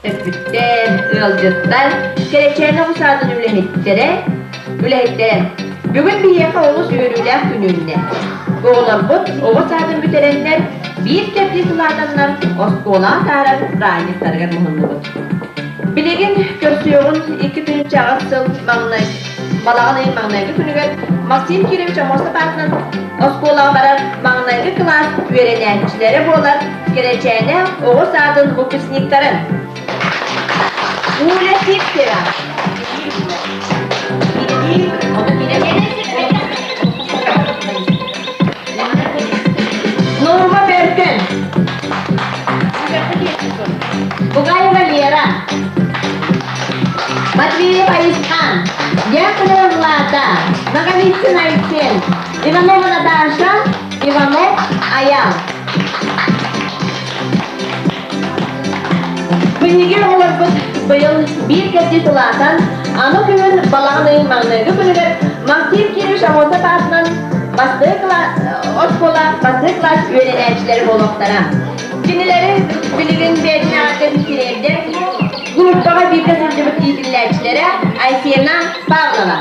Төрөппүттэр, ыалдьыттар, Кэрэчээнэ оҕо саадын үлэһиттэрэ, үлэһиттэрэ. Бүгүн биһиэхэ олус үөрүүлээх күн үүннэ. Оҕолорбут оҕо саадын бүтэрэннэр, биир кэрдиис улаатаннар оскуолаҕа атаарар бырааһынньыктарыгар муһуннубут. Билигин көрсүөҕүн 2008 сыл маҥнай балаҕан ыйын маҥнайгы күнүгэр Максим Кирович Аммосов аатынан оскуолаҕа барар маҥнайгы кылаас үөрэнээччилэрэ буолар Кэрэчээнэ оҕо саадын выпускниктарын Уля Сивцева, Норма Бөркөн, Бугаева Лера, Матвеев Айысхан, Дьяконова Влада, Ноговицын Айсен, Иванова Наташа, Иванов Аял. Биһиги оҕолорбут быйыл биир кэрдиис улаатан, аны күһүн балаҕан ыйын маҥнайгы күнүгэр Максим Кирович Аммосов аатынан бастакы кылаас оскуола бастакы кылаас үөрэнээччилэрэ буолуохтара. Кинилэри билигин бэйэтинээҕи тириэрдэр группаҕа бииргэ сылдьыбыт иитиллээччилэрэ Айсена Павлова.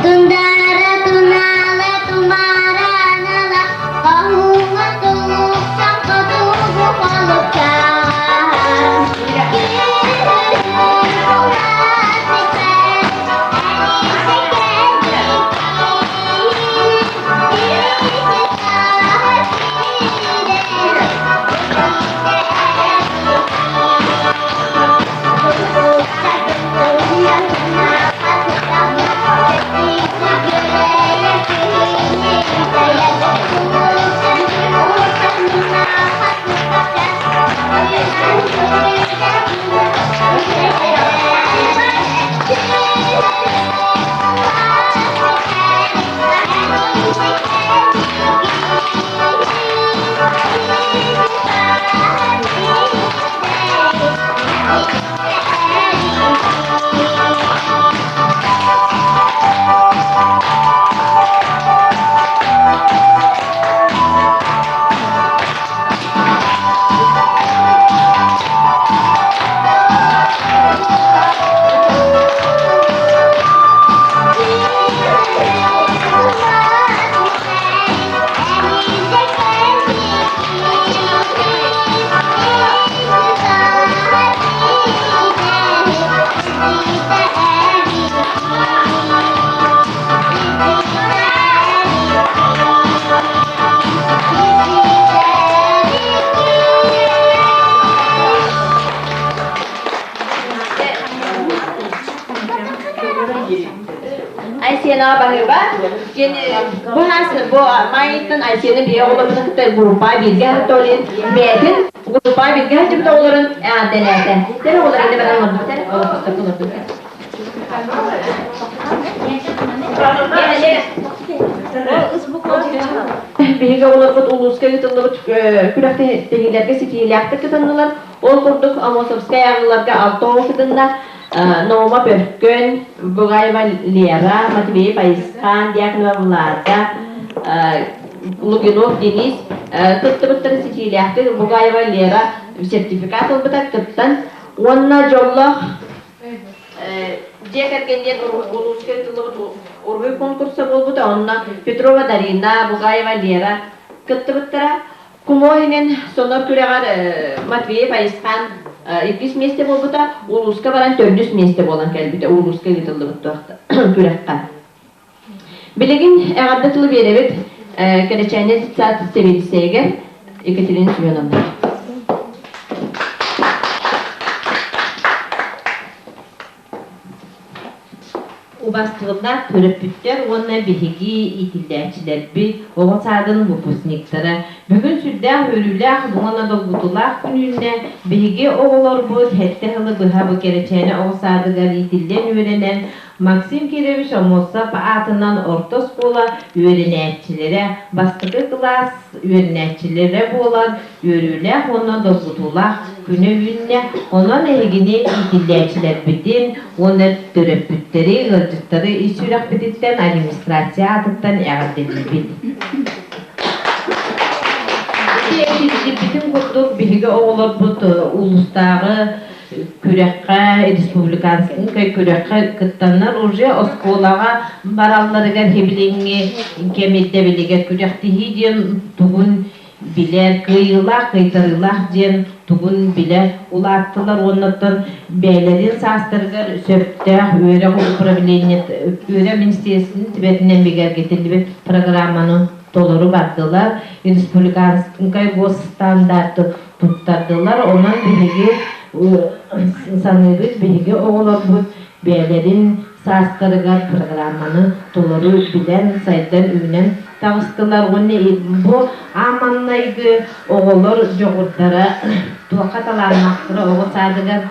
Тундара тунаала тумара анала Хоһууҥа тулуктан хотугу холукчаан Айсена баһыыба. Диэн бу хас бу майыттан Айсена биир оҕолорун кытта группа бииргэ Анатолий бэйэтин группа бииргэ сылдьыбыт оҕолорун эҕэрдэлээтэ. Тэр оҕолор инде баран олорбуттар, олорбуттар, олорбуттар. Биһиги оҕолорбут улууска ыытыллыбыт күрэхтэһиилэргэ ситиһиилээхтик кытыннылар. Ол курдук Аммосовскай ааҕыыларга алта оҕо кытынна. Ноома Бөркөн, Бугаева Лера, Матвеев Айысхан, Дьяконова Влада, Лугинов Денис кыттыбыттарын ситиилээхтик Бугаева Лера сертификат ылбыта кыттан уонна дьоллоох дьиэ кэргэн диэн улууска ыытыллыбыт уруһуй конкурса буолбута. Онно Петрова Дарина, Бугаева Лера кыттыбыттара. Кумо иһинэн сонор күрэҕэр Матвеев Айысхан иккис миэстэ буолбута, улууска баран төрдүс миэстэ буолан кэлбитэ, улууска ыытыллыбыт күрэххэ. Билигин эҕэрдэ тылы биэрэбит Кэрэчээнэ детсад сэбиэдиссэйигэр Екатерина Семеновна. Убастыыллаах төрөппүттэр уонна биһиги иитиллээччилэрбит, оҕо саадын выпускниктара бүгүн сүрдээх үөрүүлээх уонна долгутуулаах күн үүннэ. Биһиги оҕолорбут сэттэ сылы быһа бу Кэрэчээнэ оҕо саадыгар иитиллэн үөрэнэн, Максим Кирович Аммосов аатынан орто оскуола үөрэнээччилэрэ бастакы кылаас үөрэнээччилэрэ буолан үөрүүлээх уонна долгутуулаах күнэ үүннэ. Онон эһигини иитиллээччилэрбитин уонна төрөппүттэри, ыалдьыттары ис сүрэхпититтэн администрация аатыттан эҕэрдэлиибит. Ити этиллибитин курдук биһиги оҕолорбут улуустааҕы күрэххэ, республиканскай күрэххэ кыттаннар уже оскуолаҕа баралларыгар хибилиҥҥи кэм ирдэбилигэр күрэхтэһии диэн тугун билэр, кыайыылаах, кыайтарыылаах диэн тугун билэ улааттылар уонна оттон бэйэлэрин саастарыгар сөптөөх үөрэх управлениет үөрэх министиэристибэтин түбэтинэн бигэргэтиллибит программаны толору бардылар, республиканскай госстандарты туттардылар. Онон биһиги саныыбыт, биһиги оҕолорбут бэйэлэрин саастарыгар программаны толору билэн, сайдан, үүнэн таҕыстылар. Уонна бу ааманнайгы оҕолор дьоҕурдара туохха талааннаахтара оҕо саадыгар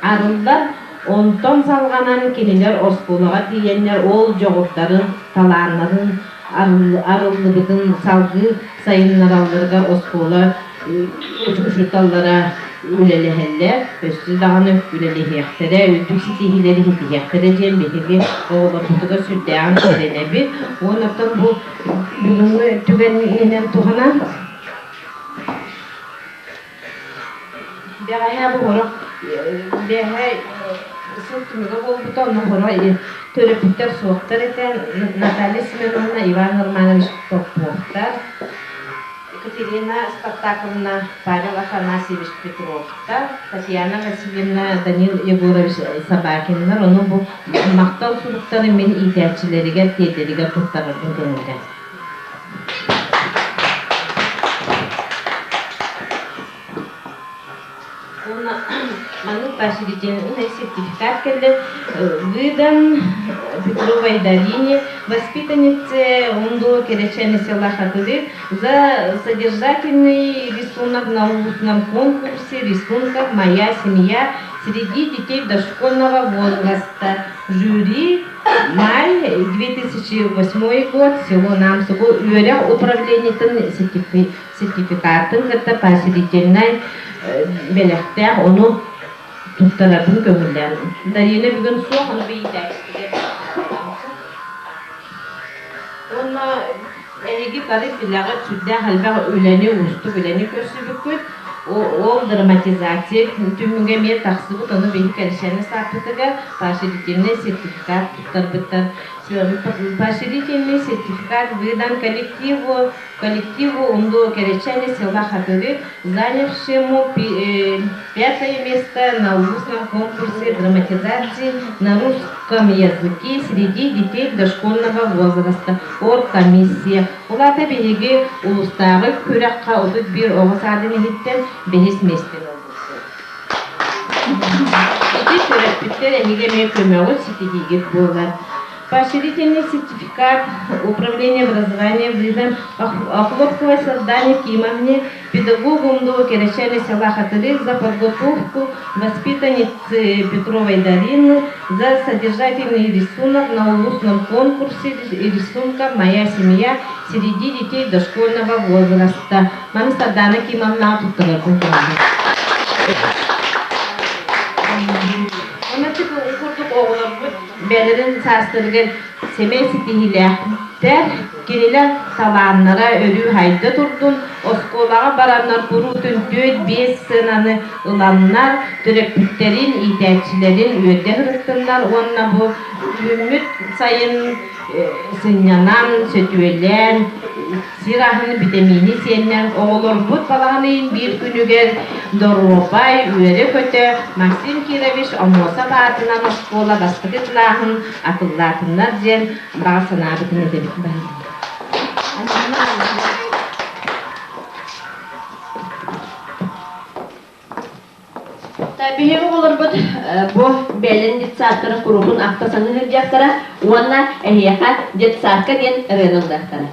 арыллар. Онтон салҕанан кинилэр оскуолаҕа тиийэннэр ол дьоҕурдарын, талааннарын арыллыбытын салгыы сайыннаралларыгар оскуола учууталлара үлэлэһэллэр, өссө даҕаны үлэлэһиэхтэрэ, үрдүк ситиһиилэри ситиһиэхтэрэ диэн биһиги оҕолорбутугар сүрдээҕин эрэнэбит. Уонна оттон бу бүгүҥҥү түгэнинэн туһанан Бэҕэһээ бу сорох бэҕэһээ сыл түмүгэ буолбута, онно сорох төрөппүттэр суохтар этэ. Наталья Семеновна, Иван Романович Поповтар, Екатерина Спартаковна, Павел Афанасьевич Петровтар, Татьяна Васильевна, Данил Егорович Собакиннар. Ону бу махтал суруктары мин иитээччилэригэр, тиэрдэригэр туттарарбын көҥүллээн. Уонна маннык поощрительный сертификат кэллэ. Выдан Петровой Дарине, воспитаннице Унду Керечени села Хатыры, за содержательный рисунок на устном конкурсе рисунков «Моя семья» среди детей дошкольного возраста. Жюри Май 2008 год село Намсугу үөрэх управлениетын сертификатын кытта поощрительнай бэлэхтээх ону туттарарбын көҥүллээн. Дарина бүгүн суох, ону биитээччитигэр Уонна эһиги бары билэҕит сүрдээх элбэх үлэни, уустук үлэни көрсүбүккүт. Ол драматизация түмүгэ эмиэ тахсыбыт, ону биһи кэлсиэни сааппытыгар поощрительный сертификат туттарбыттар. Поощрительный сертификат выдан коллективу коллективу Унду Кэрэчэни села Хатыры, занявшему пятое место на устном конкурсе драматизации на русском языке среди детей дошкольного возраста оргкомиссия. Улаата биһиги улуустааҕы күрэххэ 31 оҕо саадын иһиттэн бэһис миэстэни ылбыппыт. Ити төрөппүттэр эһиги эмиэ көмөҕүт ситиһиигит буолар. Поощрительный сертификат Управления образования выдан Охлопковой Сардане Кимовне, педагогу МДО Кэрэчэни села Хатырык за подготовку воспитанницы Петровой Дарины за содержательный рисунок на улусном конкурсе рисунка «Моя семья» среди детей дошкольного возраста. Маны Сардана Кимовна туттарарбын Онон курдук оҕолорбут бэйэлэрин саастарыгар сэмэй ситиһиилээхтэр, кинилэр талааннара өрүү хайда турдун, оскуолаҕа бараннар куруутун 4-5 сыананы ыланнар, төрөппүттэрин, иитээччилэрин үөрдэ сырыттыннар уонна бу үүммүт сайын сынньанан, сөтүөлээн, Сир аһын битэмиини сиэннэр оҕолорбут балаҕан ыйын биир күнүгэр доруобай, үөрэ-көтө Максим Кирович Омуосап аатынан оскуола бастакы кылааһын атыллаатыннар диэн баҕа санаабытын этэбит. Биһиги оҕолорбут бу бэйэлэрин детсадтарын куруутун ахта саныы сылдьыахтара уонна эһиэхэ детсадка диэн ырыаны ыллыахтара.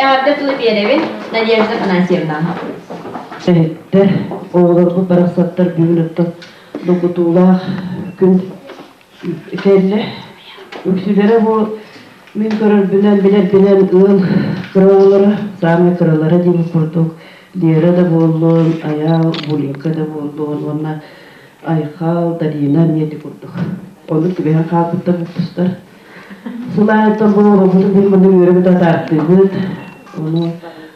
эҕэрдэ тылы биэрэбин Надежда Афанасьевна. Эһиттэр, оҕолорбут барахсаттар бүгүн оттон долгутуулаах күн кэллэ. Үксүлэрэ бу мин көрөрбүнэн, билэрбинэн ыал кыра оҕолоро, саамай кыралара диэн курдук Лера да буоллун, Айаал, Булинка да буоллун уонна Айхал, Дарина эмиэ ити курдук. Оннук түбэһэн хаалбыттар выпустар. Сыл аайыттан бу оҕобутун биир маннык үөрэ-көтө атаартыыбыт. Ону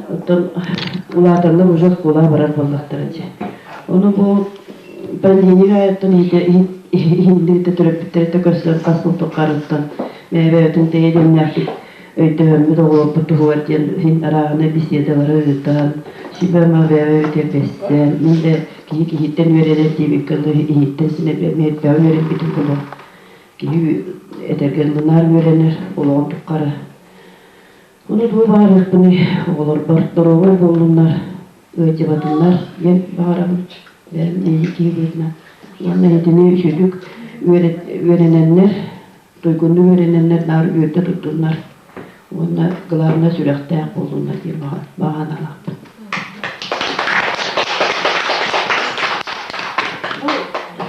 оттон улаатаннар уже оскуолаҕа барар буоллахтара дьэ. Ону бу пандемия аайыттан иһиннигитэ төрөппүттэритэ көрсөн хас сыл тухарыттан бэйэ-бэйэтин тэйэ диэннээхтик өйдөһөммүт оҕолорбут туһугар диэн иһин арааһынай беседалары ыытан, сүбэ-ама бэйэ-бэйэбитигэр бэссэн, мин да киһи киһиттэн үөрэнэр диэбиккэ дылы иһиттэн син элбэҕи үөрэммитим буолуо. Киһи этэргэ дылы үөрэнэр олоҕун туххары. Ону тугу баҕарыахпыный, оҕолорбор доруобай буоллуннар, ыалдьыбатыннар диэн баҕарабын. Бэйэм киһи быһыытынан. Уонна итини үчүгүк үөрэнэннэр, туйгуннук үөрэнэннэр наар үөрдэ туттуннар. Уонна главное сүрэхтээх буоллуннар диэн баҕа санаалаахпын.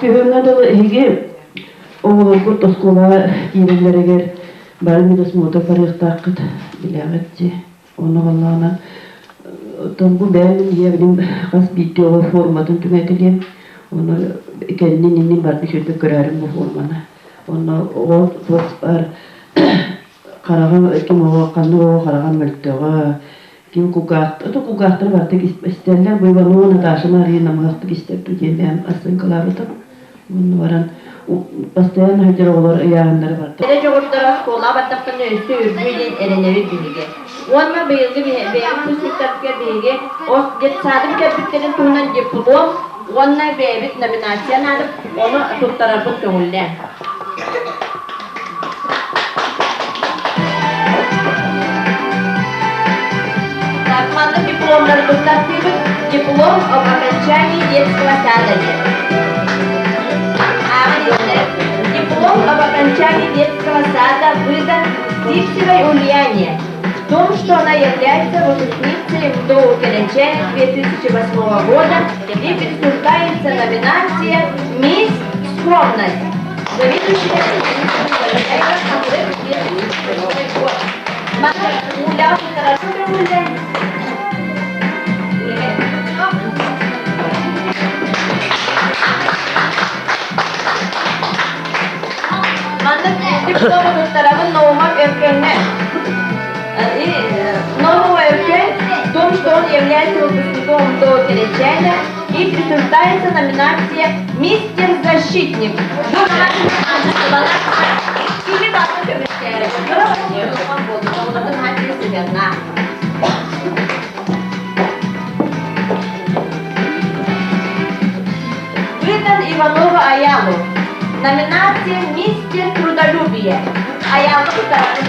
Күһүҥҥэ дылы эһиги оҕолоргут оскуолаҕа киирэллэригэр бары медосмотр барыахтааххыт билэҕит дии. Ону буоллаҕына оттон бу бэйэм ийэбиним хас биирдии оҕо форматын түҥэтилиэм. Ону кэннин иннин барытын үчүгэйдик көрөөрүм бу форманы. Онно оҕо туох баар хараҕа ким оҕо ханнык оҕо хараҕа мөлтөҕө, ким кулгаах ото кулгаахтара барытык истэллэр бу Иванова Наташа Мария намыһахтык истэр дуу диэн бэйэм ассыҥкалаабытым. Уонна баран постоянно сылдьар оҕолор ыйааһыннара барда. Эрэ дьоҕурдара оскуолаҕа бардахтарына өссө үрдүө диэн эрэнэбит биһиги. Уонна быйылгы бэйэбит выпускниктарбытыгар биһиги детсады бүтэрбиттэрин туһунан диплом уонна бэйэбит номинация наадып, ону туттарарбыт көҥүллээн. Так, манна дипломнары туттартыыбыт. Диплом об окончании детского сада диэн. Диплом об окончании детского сада выдан Сивцевой Ульяне в том, что она является выпускницей МДО КНЧ 2008 года и присуждается номинация «Мисс Скромность». Заведующая Маннык диплому туттарабын Наумов Өркөҥҥө. И Наумов Өркөн в том, что он является выпускником МДО Кэрэтчээнэ и присуждается номинация «Мистер Защитник». Кими баҕа көмүскээрэ, Выдан Иванова Аялу. Номинация «Мистер Трудолюбие». Аялу тутараны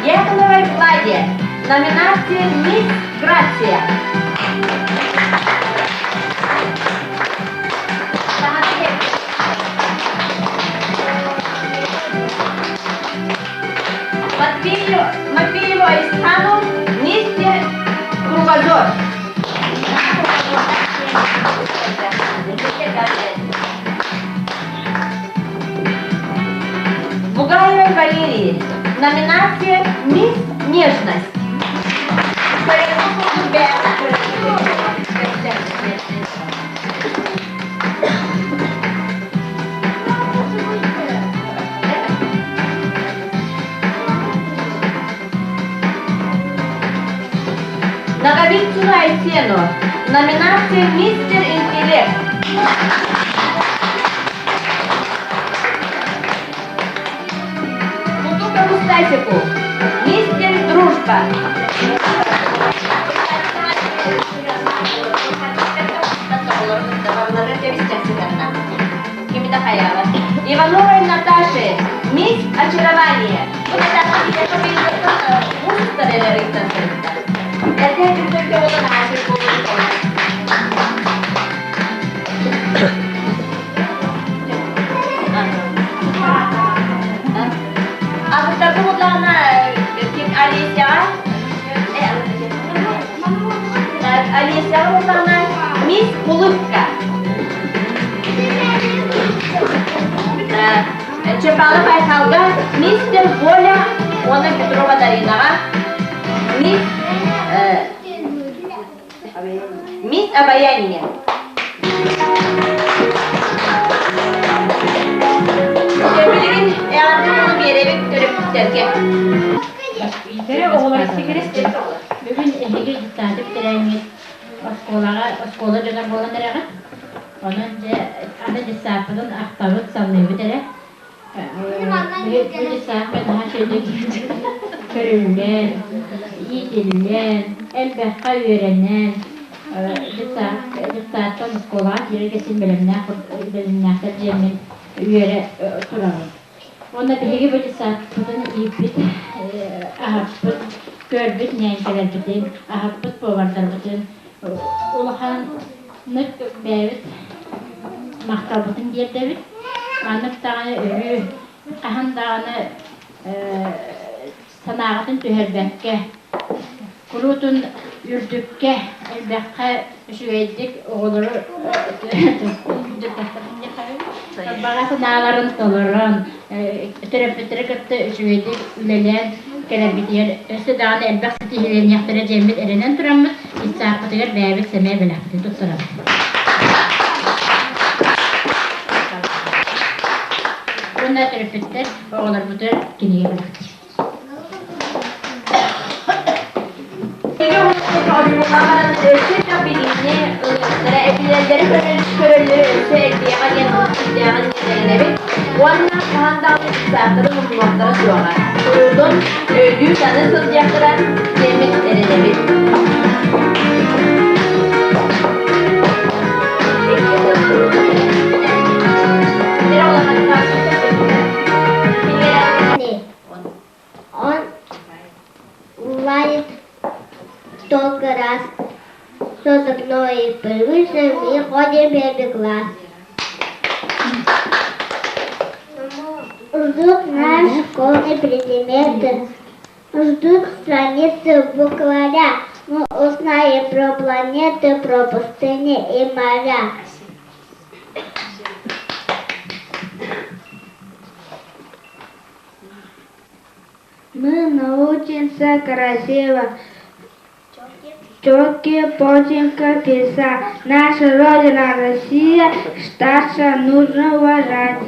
Яковлевой Владе. Номинация «Мисс Грация». Матвееву Айсхану «Мистер Кругозор». Бугаевой Валерии. Номинация «Мисс Нежность». Наговицыну Айсену. Номинация «Мистер Интеллект». Кутукову Стасику. Мистер Дружба. Ивановой Наташе. Мисс Очарование. Бу Наташа киһиэхэ быйылгыттан муус эрэ ыйтан сырытта. Эрдэ түргэнкэ буолан аасыр буолуон Олесяҕа буоллаҕына Мисс Улыбка. Чапалов Айхалга Мистер Воля уонна Петрова Даринаҕа Мисс Мисс Обаяние. Билигин эҕэрдэ тылы биэрэбит төрөппүттэргэ. Бэрэ оҕолор истигэрис бүгүн эһиги дьыктааты бүтэрээҥҥит оскуолаҕа оскуола дьоно буолан эрэҕит. Онон дьэ аны дьыссааппытын ахтабыт, санныыбыт эрэ. Бу дьыссааппа наһаа үчүгэйдик көрүллэн, иитиллэн, элбэххэ үөрэнэн, дьыссааттан оскуолаҕа киирэргэ син бэлэмнээх бэлэмнээхтэр диэммин үөрэ турабын. Уонна биһиги бу дьыссааппытын ииппит, аһаппыт, көрбүт ньээҥкэлэрбитин, аһаппыт повардарбытын улаханнык бэйэбит махталбытын тиэрдэбит. Маннык даҕаны өрүү хаһан даҕаны санааҕытын түһэрбэккэ, куруутун үрдүккэ, элбэххэ үчүгэйдик оҕолору баҕа санааларын толорон, төрөппүттэри кытта үчүгэйдик үлэлээн кэлэрбитигэр өссө даҕаны элбэх ситиһиилэниэхтэрэ диэммит эрэнэн тураммыт, итсааппытыгар бэйэбит сэмэй бэлэхпитин туттарабыт. Уонна төрөппүттэр оҕолорбутугар кинигэ бэлэхтиир. Өссө билиини ылыахтара, этилэллэри көрөллөрү өссө элбиэҕэ диэн күүстээҕин эрэнэбит уонна хаһан даҕаны саахтарын умнуохтара суоҕа. Куруутун өйдүү-саныы сылдьыахтара диэммит эрэнэбит. Он лает столько раз, что со мной привычно мы ходим первый класс. Ждут нас школьные предметы, ждут страницы букваря. Мы узнаем про планеты, про пустыни и моря. Мы научимся красиво четкие почерка писать. Наша Родина Россия, старше нужно уважать.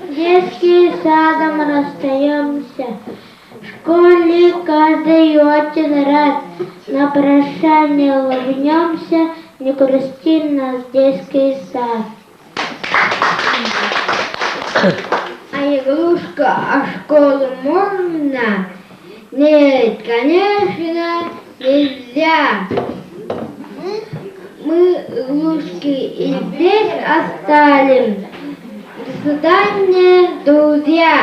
Детским садом расстаемся. В школе каждый очень рад. На прощание улыбнемся, не грусти нас детский сад. А игрушка, а школу можно? Нет, конечно, нельзя. Мы игрушки и здесь оставим. До свидания, друзья.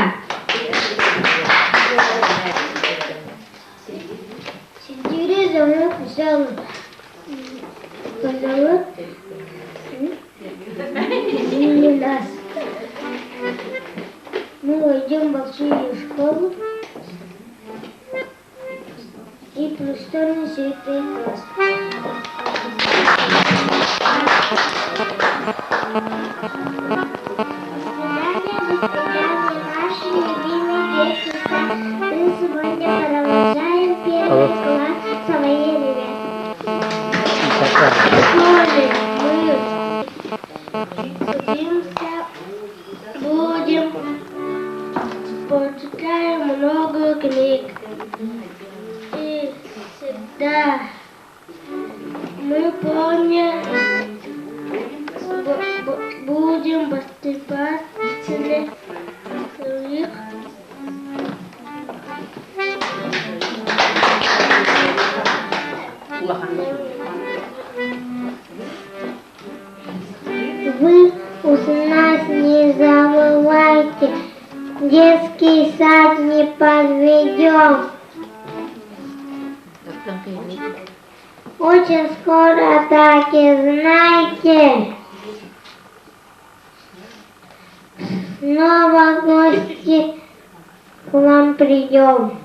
В сентябре звонок взял позовут не нас. Мы войдем в большую школу и просторный светлый класс. До свидания, до свидания, наши любимые дети. Мы сегодня провожаем первый класс свои ребята. В школе мы учимся, будем, прочитаем много книг. И всегда мы помним, будем поступать своих. Вы у нас не забывайте, детский сад не подведем. Очень скоро так и знайте. Снова гости к вам придем.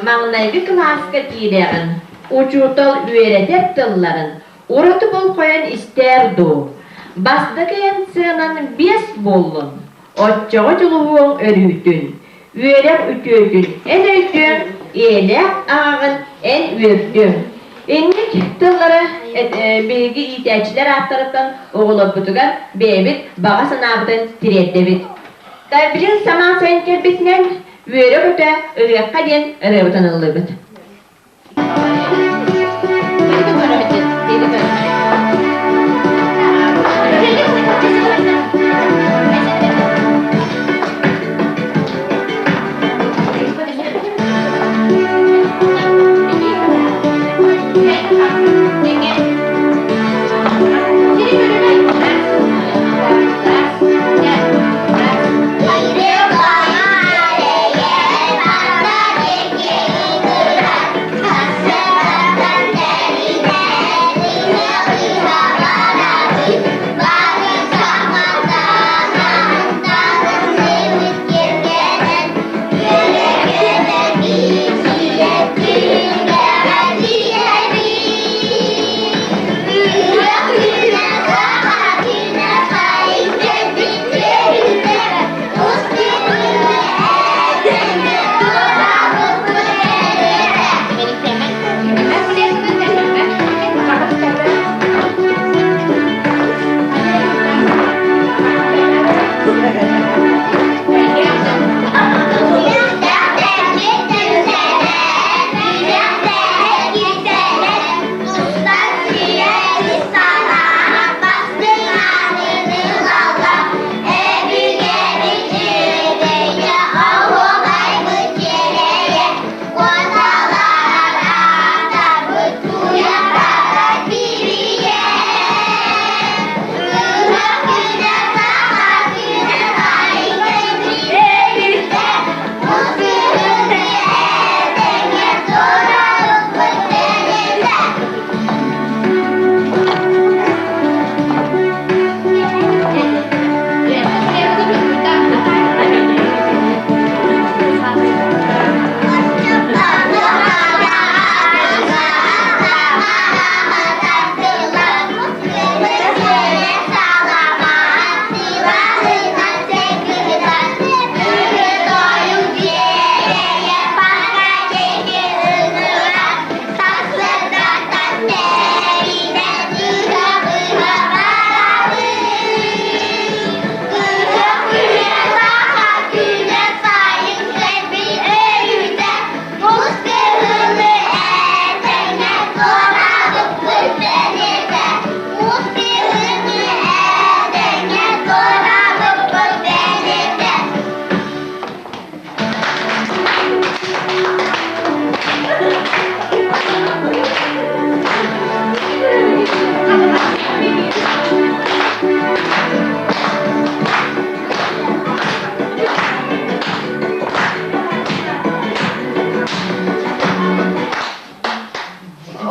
Маҥнайгы кылааска киирэҕин, учуутал үөрэтэр тылларын ураты болҕойон истээр дуу, бастакы эн сыанан биэс буоллун, оччоҕо дьулуһуоҥ өрүүтүн, үөрэх үтүөтүн эн өйдүөҥ, ийэлээх аҕаҕын эн үөрдүөҥ. Инник тыллары биһиги иитээччилэр ааттарыттан оҕолорбутугар бэйэбит баҕа санаабытын тириэрдэбит. Билин самаан сайын кэлбитинэн үөрэ-көтө ырыахха диэн ырыабытын ыллыыбыт.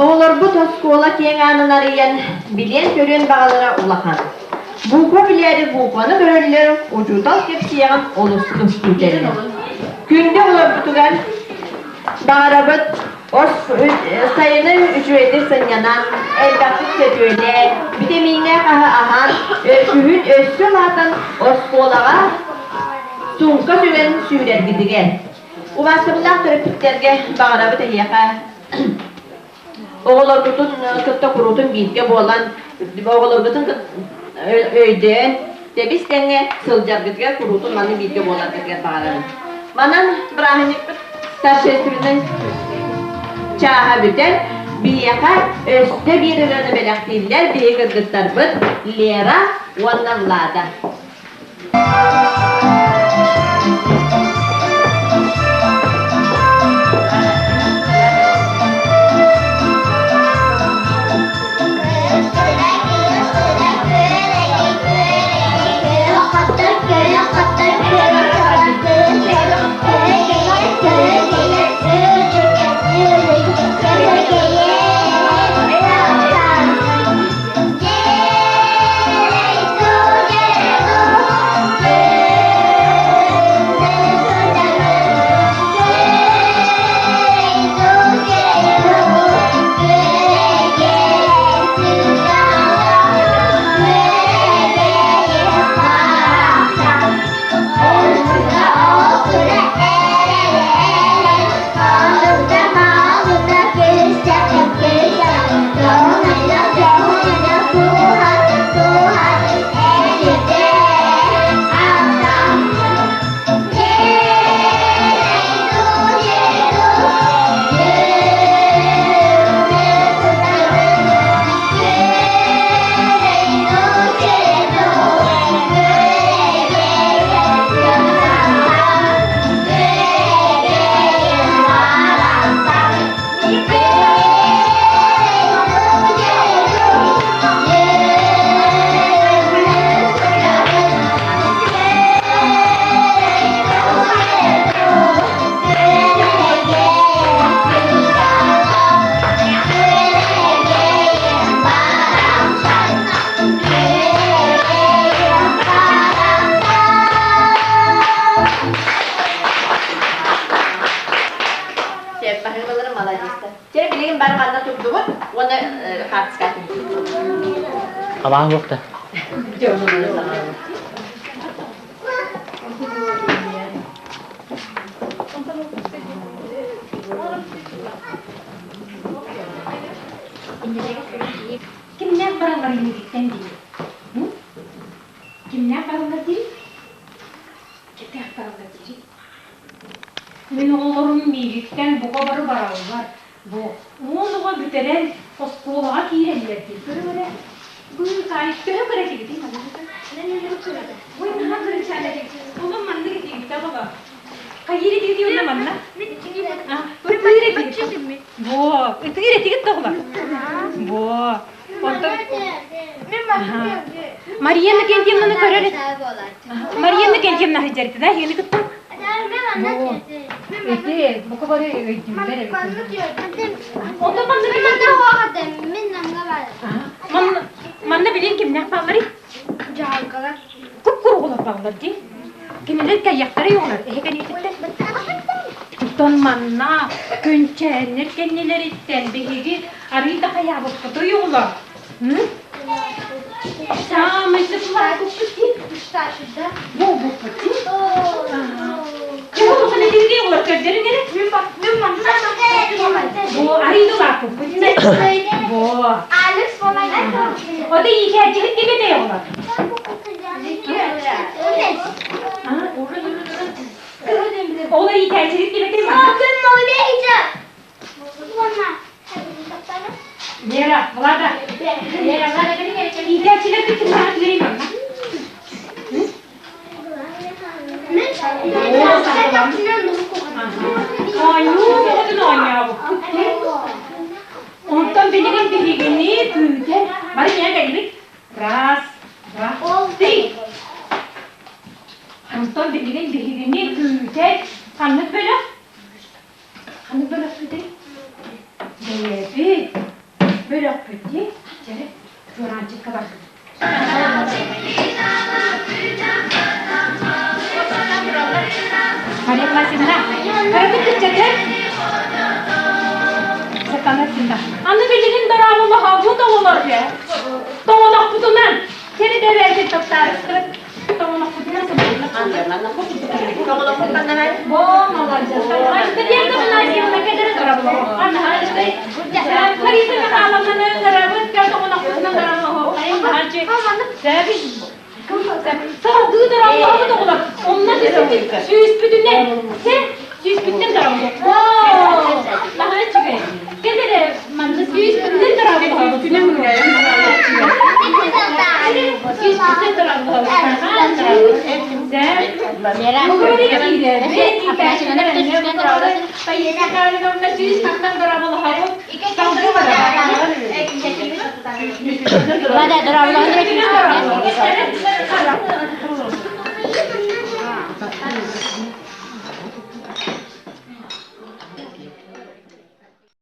Оҕолорбут оскуола киэҥ аанын арыйан, билиэн-көрүөн баҕалара улахан. Буква билээри букваны көрөллөр, учуутал кэпсиэҕин олус күүтэллэр. Күндү оҕолорбутугар баҕарабыт сайыны үчүгэйдик сынньанан, элбэхтик сөтүөлээн, битэмииннээх аһы аһаан, күһүн өссө улаатан оскуолаҕа суумка сүгэн сүүрэргитигэр. Убаастабыллаах төрөппүттэргэ баҕарабыт эһиэхэ оҕолоргутун кытта куруутун бииргэ буолан, оҕолоргутун өйдөөн, тэбис-тэҥҥэ сылдьаргытыгар куруутун маннык бииргэ буоларгытыгар баҕарабын. Манан бырааһынньыкпыт торжественнай чааһа бүтэн, биһиэхэ өссө биир ырыаны бэлэхтииллэр биһиги кыргыттарбыт Лера уонна Влада. хаартыска. Абааһы уохта. Кимнээх бараллар иннигиттэн дии? Кимнээх бараллар дии? Кимнээх бараллар дии? Мин оҕолорум миигиттэн бука бары бараллар. Бу 10 оҕо бүтэрэн оскуолаҕа киирэллэр дии. Көрүҥ эрэ. Быыкаайык төһө кыра этигитий манна? Ой, наһаа кырачаан этигит. Олом маннык этигит оҕолор. Хайыыр этигит уонна манна? Ытыыр этигит. Бо, ытыыр этигит тоҕолор. Бо. Онтон Мария Иннокентьевнаны көрөр Мария Иннокентьевна сылдьар да эһигини кытта? Ити бука бары өйдүүллэр эбит. Онтон манна манна билин кимнээх баалларый? Дьаһалкалар. Куп-куругулар бааллар дии. Кинилэр кэйиэхтэрэ оҥорор эһи кэниититтэн. Оттон манна күнчээннэр кэннилэриттэн биһиги арыый да хайаабыппытый оҕолор? Саамай сыплаабыппыт дии. Буолбуппут дии. Чего улахан этигит оҕолор көрдөрүҥ эрэ. Бу арыый да улааппыппыт дии. Бу. Ода иитээччиһит ким этэй оҕолор? Ол иитээччиһит ким этэй Лера, Влада. Лера, Влада, иитээччилэр кытыннаах үөрий манна. Оонньуу оҕотун оонньообуппут. Онтон билигин биһигини күүтэн бары ийэ кэллибит. Раз, два, три. Онтон билигин биһигини күүтэн ханнык бөлөх? Ханнык бөлөхпүтүй? Бэйэбит бөлөхпүт дии. Чэ, чуораанчыкка барбыт. Мария Власьевна, кыракый кыччаты Сатана синда. Аны билигин дорооболоһобут оҕолор. Тоҥонохпутунан сири дэбээти таптаарыстыбыт. Тоҥонохпутунан Бо, молодец. Надежда Афанасьевна кедere Лариса Михайловнаны ыҥырабыт, тоҥонохпутунан дорооболоһо. Салгыы дорооболоһобут оҕолор. Онно сүүспүтүнэн, сэ сүүспүтүнэн дорооболоһобут. Наһаа үчүгэй. Кэл эрэ, манна сүүспүтүнэн дорооболоһобут. Сүүспүтүнэн дорооболоһобут. Сүүспүтүнэн дорооболоһобут.